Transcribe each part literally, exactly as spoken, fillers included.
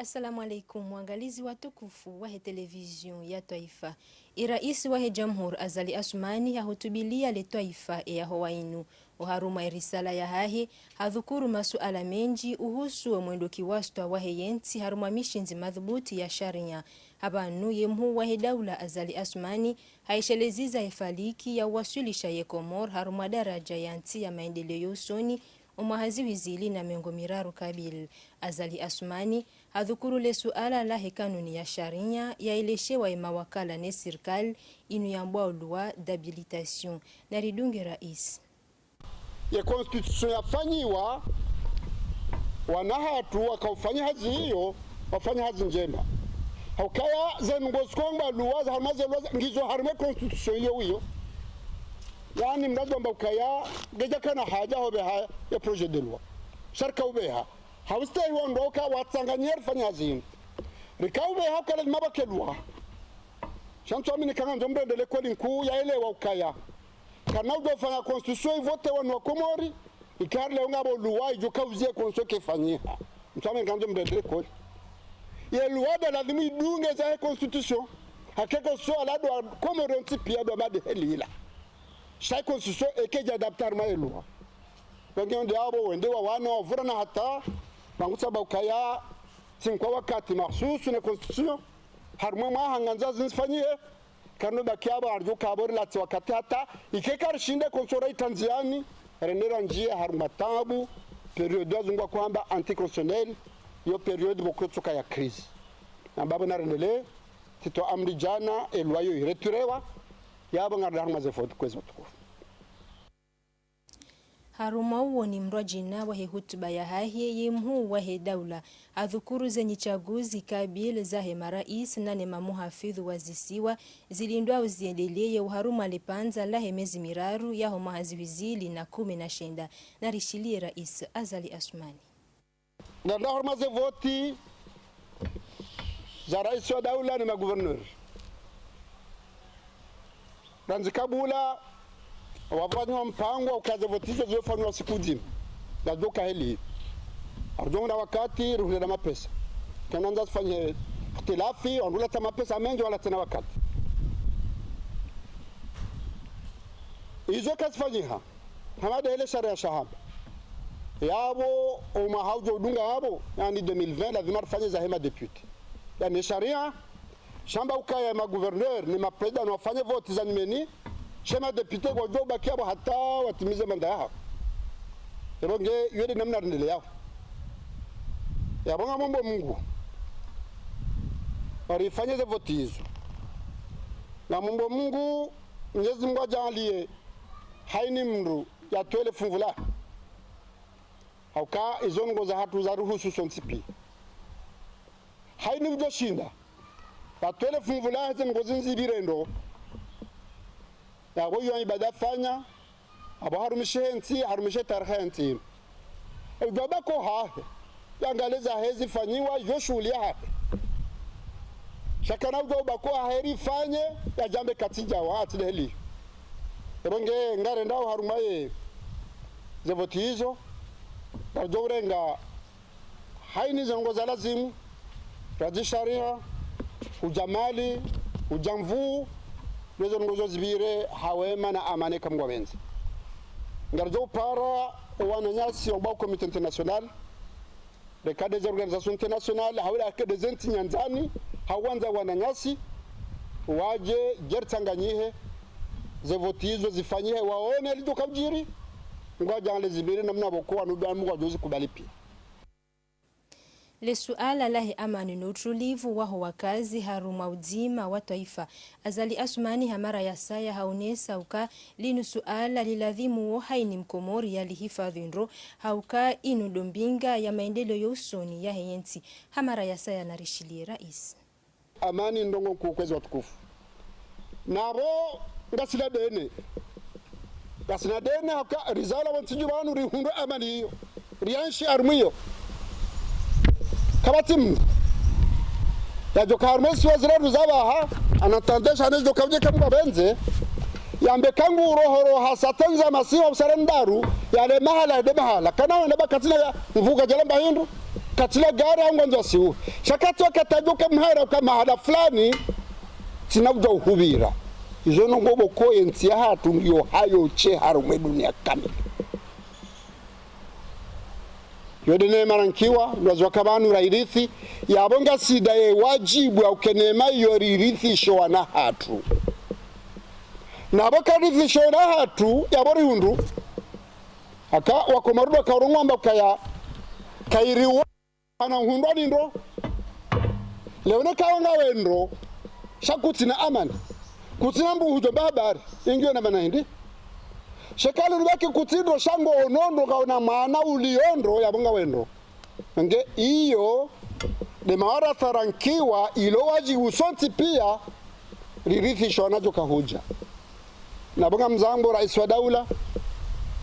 Assalamu alaikum, waangalizi watukufu wahe televizio ya twaifa. Iraisi wahe jamhuri Azali Assoumani hahutubilia le twaifa eyaho wainu. Oharumwa erisala yahahe, hadhukuru masuala mendji uhusu omwendo kiwastwa wahe yentsi harumwa mishindzi madhubuti ya sharia. Hapvanu ye mhuu wahe daula Azali Assoumani haisheleziza efaliki ya uwaswilisha ye Komori harumwa daraja ya ntsi ya maendeleo yo usoni, omwaha zihwi zili na mengo miraru kabili. Azali Assoumani hadhukuru le suala lahe kanuni ya sharia yaeleshewa emawakala ne sirikali, inu yambwao loi d'habilitation. Naridunge raisi. Ye constitution yafanyiwa, wana hatru wakaufanya hazi iyo, wafanya hazi ndjema. Haukaya zinu ngozikongwa loi za harumwa ze loi za, ngizo harumwa ye constitution iyo iyo. Yaani mndru ngwamba ukaya, ngedja kana haja hopveha ye projet de loi. Sha rika upveha. Haustehi wandru uka watsanganye rifanye hazi inu. Rika upveha uka lazima pvwake loi. Sha ntsu amini kanga ndzo mrendele kweli nkuu yaelewa ukaya kana udjo fanya constitution ivote wanu wa Komori, ikari leo ngapvo loi idjo kauzie constitution kefanyiha. Msame ngandzo mrendele koli. Ye loi nda lazimu idunge zahe constitution. Hake constitution ala ndo wa Komori wontsi pia ndo madehelila. Sha constitution ekedja adapté harumwa ye loi. Wenge wende apvo, wende wawane, wavurana hata, mangu saba ukaya, tsinkwa wakati mahsusu ne constitution, harumwa mwaha ngandza zinzifanyihe, kanu baki apvo, arju kabori latsi wakati hata, ike karishinde konsora itanziani, rendera ndjia harumwa tabu, période wazungu wakwamba anticonstitutionnelle, yo période pvoko tsoka ya crise. Nambapvo narendele, tsitwa amri djana, e loi yo ireturewa, yapvo ngarenda harumwa ze vote kwezi watukufu. Harumwa uwo ni mrwadjina wahe hutuba yahahe ye mhuu wahe daula, hadhukuru zenyi tsaguzi kabili zahe marais nane mamuhafidhu wa zisiwa, zilindwao ziendeleye oharumwa le pvandza lahe mezi miraru yaho mwaha zihwi zili na kumi na shenda. Narishiliye raisi Azali Assoumani. Ngarenda harumwa ze voti za raisi wa daula ne magouverneur. Randzi kabula, wafanya mpango wa uka ze voti izo zifanywa siku ndzima. Ngazo kaheli. Arudjo na wakati, ruhundre na mapesa. Kana nda zifanye ikhtilafi, wandru latsa mapesa mendji wala tsena wakati. Izo kazifanyiha. Hama ndehele sharia shahamba. Yapvo, omwaha udjo udunga yapvo, yaani deux mille vingt, lazima rifanye zahe madéputé. Yaani sharia, shamba ukaya magouverneur, ne maprésident, no wafanye voti za nyumeni, she madéputé kwadjo ubaki yapvo hata watimize manda yahawo. Yapvo nge, iyo nde namna rindele yapvo. Yapvo ngamombo Mungu. Warifanye ze voti izo. Ngamombo Mungu, Mwenyezi Mungu adjaanliye, haini mndru yatwele funvu lahe. Hauka izo ndrongo zahatru zaruhusu sontsi pia. Haini udjo shinda, yatwele funvu lahe ze ndrongo zindzi pvire ndo. Yapvo iyo ibada fanya, apvo harumishe ntsi, harumishe tarehi ya ntsi. Udjo bako hahe, yangalie zahe zifanyiwa, yo shuhuli yahahe. Sha kana udjo bako hahe rifanye, yadjambe katsidja wa atsi ndeheli. Yapvo nge ngarendao harumwa ye ze voti izo, ngaridjo urenga haini ze ndrongo za lazimu, radzi sharia, udja mali, udja nvuu, ne ze ndrongo zo zipvire, ha wema na amani eka Mungu apvendze. Ngaridjo upara, wananyasi, wambao comité international, reka nde ze organisations internationales, hau reka nde ze ntsi nyandzani, hau wandza wananyasi, wadje, dje ritsanganyihe, ze voti izo zifanyihe, waone lidjo kaudjiri, Mungu adjaanlie zipvire, namna pvoko wanu dua Mungu adjo zikubali pia. Le suala lahe amani no utulivu waho wakazi harumwa udzima wa twaifa. Azali Assoumani ha mara ya saya haonesa uka linu suala liladhimu wo haini mkomori yalihifadhwi ndro, hauka inu ndo mbinga ya maendeleo yo usoni yahe yentsi. Ha mara ya saya narishiliye raisi. Amani ndrongo nkuu kwezi watukufu. Napvo ngasina dene. Ngasina dene hauka rizalwa pvontsi dju pvanu rihundre amani iyo. Rienshi harumwa iyo. Kapvatsi mndru yadjo ka harumwa isiwa zila ruzapvaha, anatandesha ne zidjo kaudje ka Mungu apvendze. Yambe ka ngu roho roha satani za masiwa usale ndraru, yale mahala, yende mahala. Kana wende pvakati na ya mvuka djale mba hindru. Katsina gari hangu andzo siu. Sha katsi wakati adjo ke mhara uka mahala fulani, tsina udja uhupvira. Izo ndrongoo pvoko ye ntsi yahatru yo hayo she harumwa ye dunia kamili. Yo nde neema rankiwa, ndo wazee waka pvanu rairithi, yapvo ngasi nda ye wadjibu ya uke neema iyo ririthishe wana hatru. Na pvo karithishe wana hatru, yapvo rihundru. Aka wakomori ndo waka urongoa amba ukaya, kairi wo, ana uhundrwa ni ndro. Leo ne kawa ngawe ndro, sha kutsina amani. Kutsina mbu hudjo mba habari, ingiyo na mana hindri. Sha eka lubaki kutsi ndro sha ngo ono ndro kaona mwana uliyo ndro yapvo ngawe ndro. Nge iyo, nde mawaratha rankiwa ilo wadjibu sontsi pia, ririthishe wana djo kahudja. Na pvo ngamzambo raisi wa daula,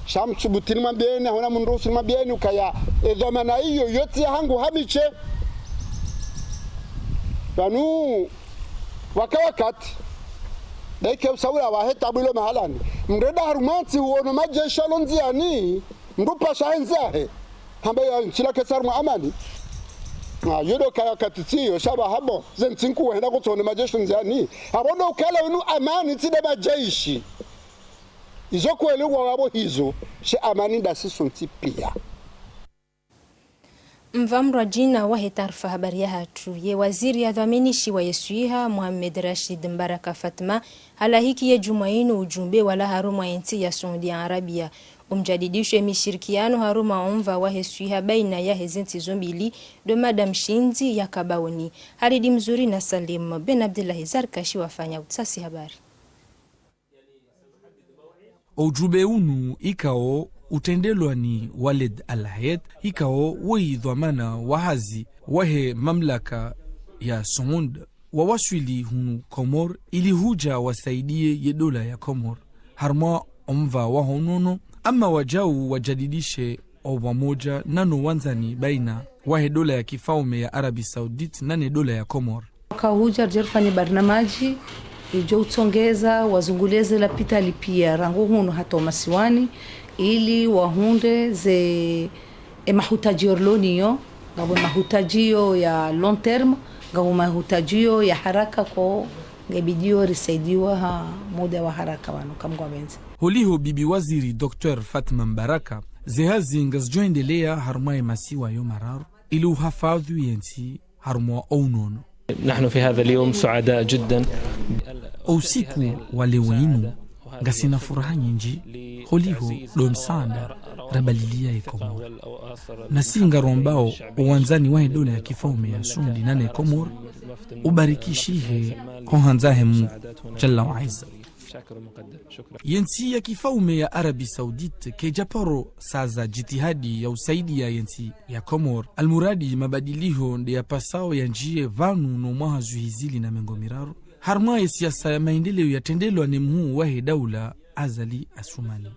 sha msubutini mwambieni, hahuna mndru usini mwambieni, ukaya, ye dhwamana iyo, yo tsi yahangu hamishe. Pvanu, waka wakati, nda ike usaula wahe tabu ilo mahalani. Mndru enda harumwa ntsi uono majeshi yalo ndziani, mndru pasha hendza he. Hamba ya ntsi la ketsi harumwa amani. Ah, yo ndo kaya wakati tsiyo, sha pvahapvo, ze ntsi nkuu hwenda kutsoona majeshi ndziani. Apvo ndo ukala wunu amani tsi nde majeshi. Izo kweli wawapvo hizo, she amani nda si sontsi pia. Mva mrwadjina wahe taarifa habari yahatru, ye waziri yadhwaminishiwa ye swiha, Mohamed Rachid Mbaraka Fatma, halahiki ye djumwa inu udjumbe walawa harumwa ye ntsi ya Saudi Arabia. Omjadidisho ye mishirikiano harumwa omva wahe swiha baina yahe ze ntsi zo mbili, ndo mada mshindzi yaka pvaoni. Halidi Mzuri na Salim Ben Abdillahi Zarkashi wafanya utsasi habari. Oudjumbe unu ikao utrendelwa ni Waled Al-Hayat, ikao woyi dhwamana wa hazi wahe mamlaka ya Saudi, wawaswili hunu Komori ili hudja wasaidiye ye dola ya Komori harumwa omva waho unono, ama wadjau wajadidishe opvamodja nano wandzani baina wahe dola ya kifaume ya Arabie Saoudite nane dola ya Komori. Waka hudja ridje rifanye barnamaji idjo utsongeza wazungulie ze lapitali pia rangu hunu hata omasiwani, ili wahundre ze, e mahutadjio rilo nayo, ngapvo mahutadjio ya long terme, ngapvo mahutadjio ya haraka ko, ngebidio risaidiwa ha muda wa haraka pvanu kamwe ngwapvendze. Holiho bibi waziri Docteur Fatma Mbaraka, ze hazi ngazidjo endelea harumwa ye masiwa yo mararu, ili uhafadhwi ye ntsi harumwa ounono. نحن في هذا اليوم سعداء جدًا. Ousiku wa leo inu, ngasina furaha nyindji, holiho ndo msaanda rabalilia ye Komori. Nasi ngarombao owandzani wahe dola ya kifaume ya Saudi nane Komori, ubarikishihe ho handza he Mungu Jalla wa Azza. Ye ntsi ya kifaume ya Arabie Saoudite kedja paro saza jitihadi ya usaidia ye ntsi ya Komori. Almuradi mabadiliho nde yapasao yandjiye pvanu no mwaha zihwi zili na mengo miraru, harumwa ye siasa ya maendeleo yatrendelwa ne mhuu wahe daula Azali Assoumani.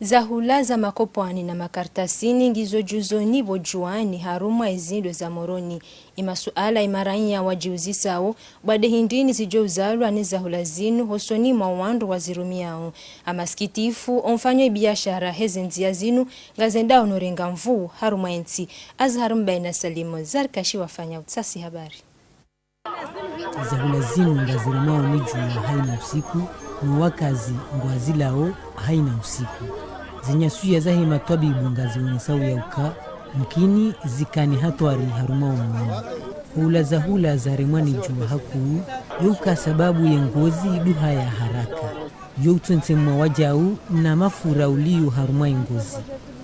Zahula za makopwani na makartasini ngizo djuzoni pvo djuwani harumwa ezindro za Moroni. Emasuala emaranya wadjiuzisao, bwade hindrini zidjo uzalwa ne zahula zinu hosoni mwa owandru wazirumiao. Amasikitifu, omfanyo ebiashara heze ndzia zinu ngazendao norenga nvuu harumwa entsi. Azhar Mbaye na Salimu Zarkashi wafanya utsasi habari. Zahula zinu ngaziremwao ni djuwa haina usiku, no wakazi ngwazilao haina usiku. Zenyasuya zahe matwabibu ngazionesao yauka mkini zikani hatwari harumwa omwili. Hula zahula zaremwa ni djuwa hakuu, yauka sababu ye ngozi iduha ya haraka. Yo utsentsemwa wajau na mafura uliyo harumwa engozi.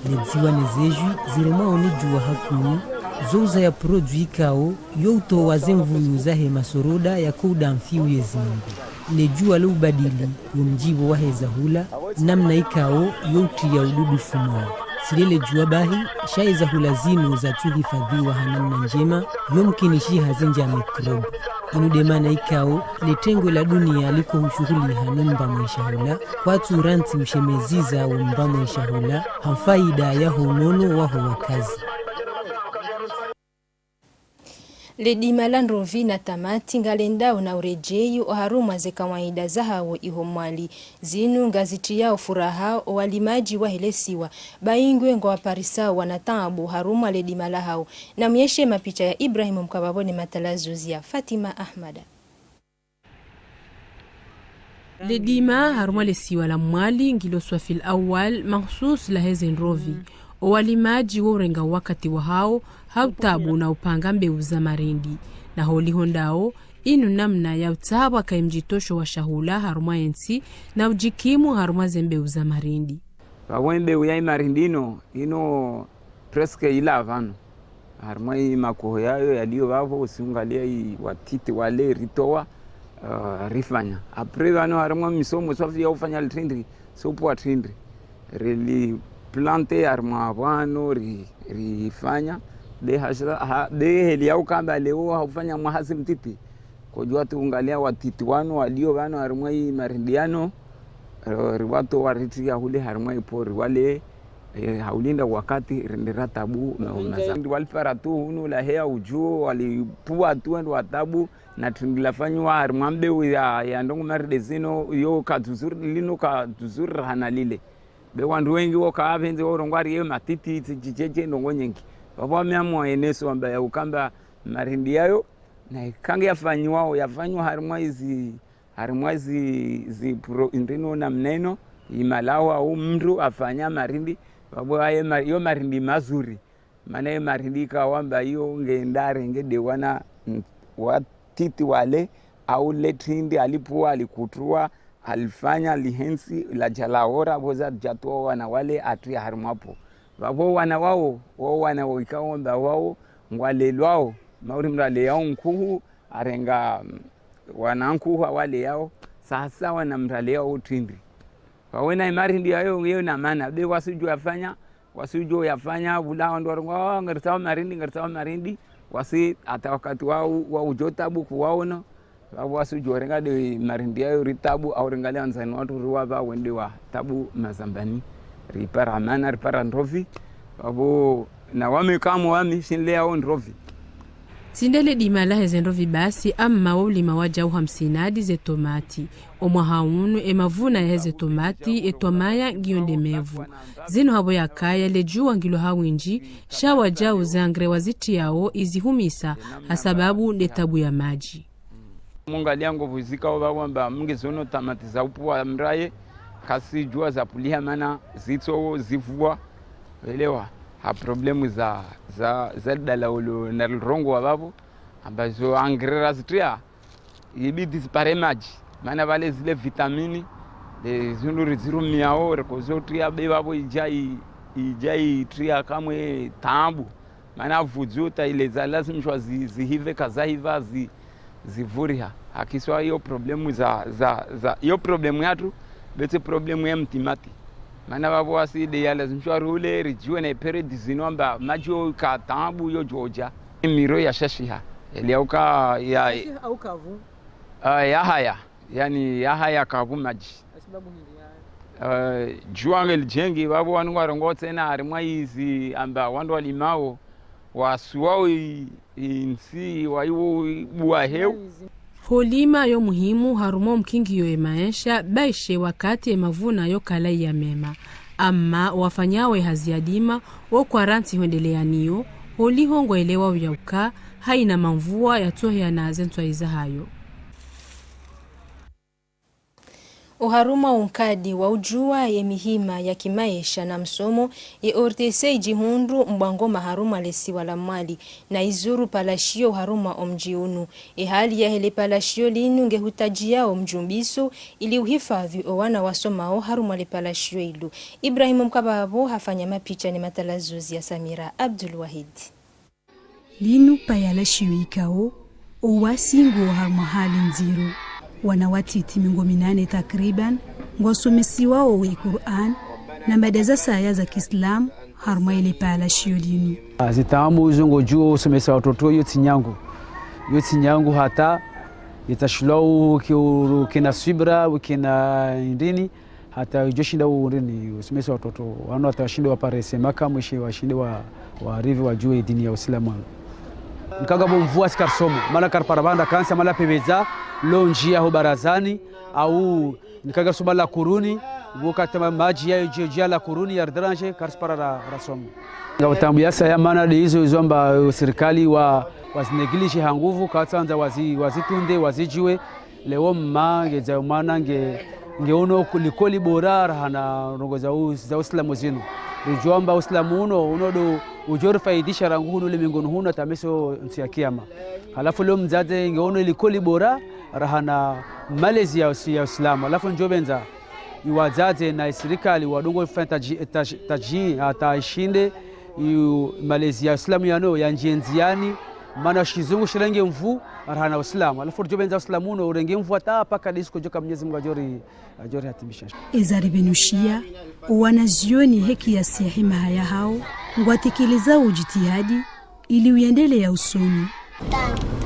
Ledziwa ne zejwi ziremwao ni djuwa hakuu, zo uzaya produit ikao yo utowa ze mvuyu zahe masoroda yako udamfi uye zingu. Ledjuwa lo ubadili wo mjibo wahe zahula, namna ikao yo utriya ududu fumoni. Sile ledjuwa bahi, sha ezahula zinu zatsuhifadhiwa ha namna njema, yo mkinishiha zendja mikrobu. Inu de mana ikao, letengwe la dunia liko hushuhuliha no mbamwe shahula, kwatsu rantsi ushemeziza wo mbamwe shahula, ha faida yaho unono waho wakazi. Ledima la ndrovi na tamati ngalendao na uredjeyi oharumwa ze kawaida zahao iho Mwali. Zinu ngazitriyao furaha owalimadji wahe lesiwa. Bayingwe ngwaparisao wana taabu harumwa ledima lahao. Namyeshe mapicha ya Ibrahim Mkababo ne matalazuzi ya Fatima Ahmada. Ledima harumwa lesiwa la Mwali ngilo swafil awal mahsus laheze ndrovi. Owalimadji wo urenga wakati wahao ha utabu na upanga mbeu za marindi. Na holiho ndao, inu namna ya utsaha pvwakaye mdjitosho wa shahula harumwa yentsi na udjikimu harumwa ze mbeu za marindi. Pvapvo mbeu ya imarindi ino, ino presque ila pvanu. Harumwa imakoho yayo yaliyo pvapvo, usiungalia iwatiti wale ritowa, eh, rifanya. Après pvanu harumwa misomo swafi ya ufanya litrindri, sopu wa trindri. Rili plante harumwa pvanu, ri, rifanya. Be hashira, ha, be heli ya ukamba leo ha ufanya mwaha si mtiti. Kodjua tu ungalia watiti wanu walio pvanu harumwa imarindi yano, eh, riwatowa ritria hule harumwa ipori wale, eh, ha ulinda wakati rindira tabu na unaza. Ndi walipara tu hunu la heya udjuo, walipua tu wende wa tabu, na trindri lafanywa harumwa mbeu ya, ya ndrongo marinde zino, yo kadzuzuri, lino kadzuzuri rahana lile. Be wandru wengi woka apvendze wo urongwa riye matiti, tsi, tsi, tsi, tsi, ndrongo nyengi. Pvapvo wameamua eneso amba ya ukamba marindi yayo, na ikange yafanyiwao, yafanywa harumwa izi, harumwa izi, zi pro, indrino namna ino, imalawa au mndru afanya marindi, pvapvo aye ma, yo marindi mazuri. Mana ye marindi ikao amba iyo nge ndare nge de wana, mm, watiti wale, au le trindri alipua, alikutrua, alifanya, lihensi, ladja laora, pvo zadja towa wana wale, atria harumwa pvo. Pvapvo wana wao, wo wana wo ikao amba wao, ngwalelwao, mauri mndru aleyao nkuhu, arenga, mm, wana nkuhu awaleyao, sasa wana mndru aleyao trindri. Pvapvo na imarindi yayo, iyo na mana, be wasudjua yafanya, wasudjua yafanya, pvula wandru warongoa, "Oh, ngaritsaho marindi, ngaritsaho marindi." Wasi, hata wakati wao, wa udjo tabu kuwaono, pvapvo wasudjua renga de marindi yayo ritabu, au renga le wandzani watru riwapva wende wa tabu mazambani. Ripara mana, ripara ndrovi, pvapvo na wami kamo wami, shinleyao ndrovi. Tsi nde ledima laheze ndrovi basi, amma wo ulima wadjau ha msinadi ze tomati. Omwaha unu, emavuna yaheze tomati, etwamaya ngiyo nde mevu. Zinu hapvo yakaya, ledjuwa ngilo ha windji, sha wadjau ze engrais wazitriao, izihumisa, ha sababu nde tabu ya madji. Mungalia ngovu zikao pvapvo amba mngizono tamati za upua mraye, kasidjua zapuliha mana, zitso zivua, elewa, ha problemu za, za, za dala ulo na lirongoa pvapvo, amba zo engrais razitria, ibidi zipare madji. Mana pvale zile vitamini, le zindru rizirumiao, reko zotria be pvapvo idja i, idja itria kamwe tabu. Mana vudzo ta ile za lazimishwa zi, zihive kazahiva zi, zivuriha. Hakiswa iyo problemu za, za, za, iyo problemu yatru, be tsi problemu ya mtimati. Mana pvapvo wasi de ya lazimishwa rule, ridjuwe na iperedi zino amba madji yo ka tabu yo djodja. Emiro ya shashiha. Eli ya uka ya, ah, ya haya. Yani ya haya kavu madji. Ah, djuwa ngelidjengi, pvapvo wanu ngwarongoa tsena harimwa izi amba wandru walimao, wasuwao i, i ntsi, waiwo bua heu. Holima yo muhimu harumwa omkingiyo ye maesha, baishe wakati ye mavuna yo kala iya mema. Amma wafanyao ye hazi ya dima, wo kwarantsi hwendelea niyo, holiho ngwaelewao ya uka, haina mamvua yatsoheana ze ntswai zahayo. Oharumwa unkadi wa udjuwa ye mihima ya kimaesha na msomo, ye O R T C idjihundru Mbwangoma harumwa lesiwa la Mwali, na izuru palashiyo harumwa omdji unu. Ehali yahe le palashiyo linu ngehutadjiyao mdjumbiso ili uhifadhwi owana wasomao harumwa le palashiyo ilu. Ibrahim Mkababo hafanya mapicha ne matalazuzi ya Samira Abdul Wahid. Linu paya la shiyo ikao, owasi ngwao harumwa hali ndziro. Wana watiti mengo minane takriban, ngwasomesiwao ye Qur'an, na mada za saya za kiislamu, harumwa ile paya la shiyo linu. Ah, zitaamu izo ngodjuo usomesa watoto yo tsi nyangu. Yo tsi nyangu hata, yetsashulwa uke, ukena swibra, ukena indrini, hata idjo shinda urini, usomesa watoto, wanu hata washinde waparese maka, mwishe washinde wa, warivi wadjuwe dini ya usilamu wanu. Nikaga bo mvua si karisomo, mana karipara banda kansa, mana pvepvedza lo ndziya ho barazani, au nikaga suba la kuruni, wakati ma-, madji yayo djio djia la kuruni ya ridéranger, karisipara ra, rasomo. Nga utambu yasa ya mana de izo, izo amba, eh, sirikali wa, wazinégligé ha nguvu, katsandza wazi, wazitunde, wazidjuwe, leo mma ngedza mwana nge, nge uno ku-, likoli bora rahana ndrongoo za u-, za Usilamu zinu. Ridjuwa amba Usilamu uno, uno do udjo rifaidisha rangu hunu ulimwenguni hunu hata meso ntsi ya kiyama. Halafu leo mdzadze nge uno likoli bora rahana malezi ya usi-, ya Usilamu. Halafu ndjo pvendza iwadzadze na isirikali wadungo fanya taji-, taji-, taji-, hata ishinde, yu malezi ya Usilamu yano yandjie ndziani, mana shizungu shirenge nvu, rahana Usilamu. Halafu ridjo pvendza Usilamu uno urenge nvu hata paka de siku djoka Mwenyezi Mungu adjori, adjori hatimisha. Eza ripvenushiya, owanazioni he kiyasi ya hemaha yahao, ngwatekelezao djitihadi, ili uyendeleya usoni.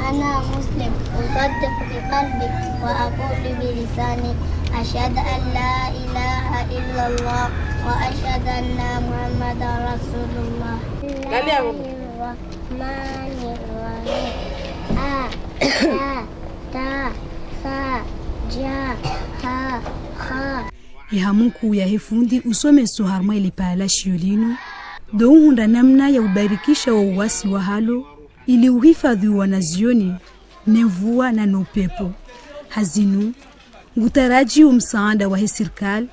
أنا مسلم، أصدق بقلبي وأقول بلساني، أشهد أن لا إله إلا الله وأشهد أن محمدا رسول الله. الرحمن الرحيم. A, ta, ta, sa, ja, ha, kha. Ihamu nkuu yahe fundi usomeso harumwa ile palashiyo linu, do uhundra namna ya ubarikisha wo uwasi wahalo, ili uhifadhwi wanazioni, ne mvua na no upepvo. Hazinu, ngutaraji wo msaanda wahe sirikali,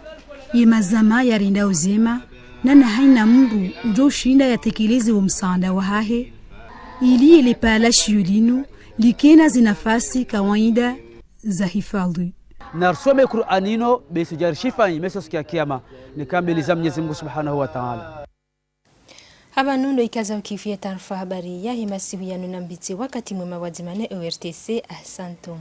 ye mazama yarendao zema, na na haina mndru udjo ushinda yatekeleze wo msaanda wahahe, ili yele palashiyo linu likena zinafasi kawaida za hifadhwi. Narisome Kur'ani ino, besi djarishifanyi, meso siku ya kiyama, nikambeli za Mwenyezi Mungu Subhanahu wa Ta'ala. Hapvanu ndo ikaza ukifiya taarifa habari yahe masihu yanu, nambitse wakati mwema pvwadzima ne O R T C. Ahsantu.